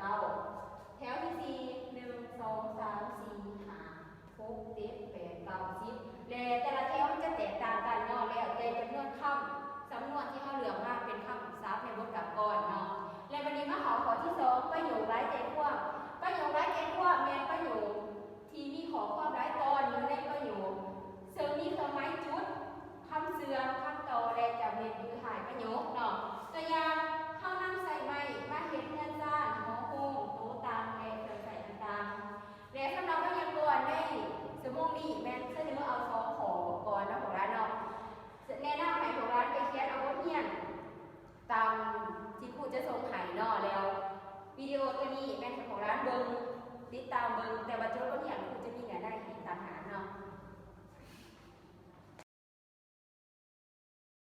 ເກົ້າ ແຖວທີສີ່ ໜຶ່ງ ສອງ ສາມ ສີ່ ຫ້າ ຫົກ ເຈັດ ແປດ ເກົ້າ ສິບ ແລະ ແຕ່ລະແຖວມັນຈະແຕກຕ່າງກັນເນາະ ແລ້ວແຕ່ຈຳນວນຄຳ ສຳນວນທີ່ເຮົາເລືອກມາເປັນຄຳສັບໃນບົດກຳກອນເນາະ. ແລະ ບັດນີ້ມາເຂົ້າຂໍ້ທີສອງ ປະໂຫຍກລາຍ